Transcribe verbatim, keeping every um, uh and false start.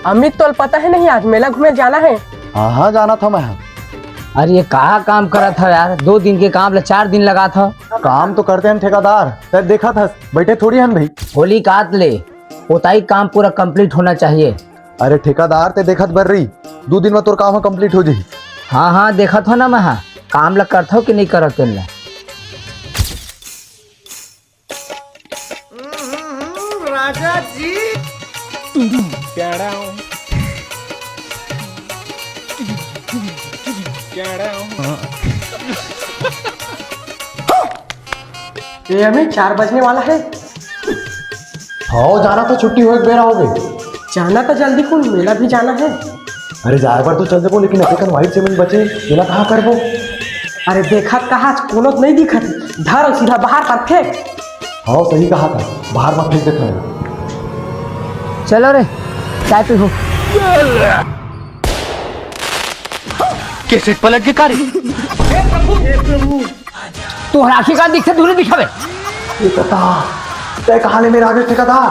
अमित, तोला पता हे नहीं, आज मेला घूमे जाना हे। हाँ हाँ, जाना था मैं। अरे, ये कहाँ काम करत हव यार, दो दिन के काम ला चार दिन लगात हव। काम तो करते हन ठेकेदार, तैं देखत हस, बैठे थोड़ी हन भाई। होली कात ले, ओताई काम पूरा complete होना चाहिए। अरे ठेकेदार, तैं देखत बर रही, दो दिन में तोर काम complete हो जाही। हाँ हाँ, देखत हव ना मैं, हाँ, काम ला करत हव कि नहीं करत तेन ला। राजा जी। ए अमित, चार बजने वाला हे। हाँ, जाना तो, छुट्टी होए के बेरा होगे। जाना तो जल्दी कुन, मेला भी जाना हे। अरे जाए बर तो चल देबो, लेकिन अतेकन white cement बचे, एला कहाँ करबो? अरे देखत कहाँ, कोनो तो नहीं दिखत, धर अउ सीधा बाहर कर फेंक। हाँ, सही कहा था, बाहर मत फेंक देता है। चलो रे, चाय पी हो। कैसेट पलट के कारी। तोहर आँखी का दिखथे, दूरी दिखावे। ये कता, तैं कहाँ ले मेरा आगे ठेकेदार?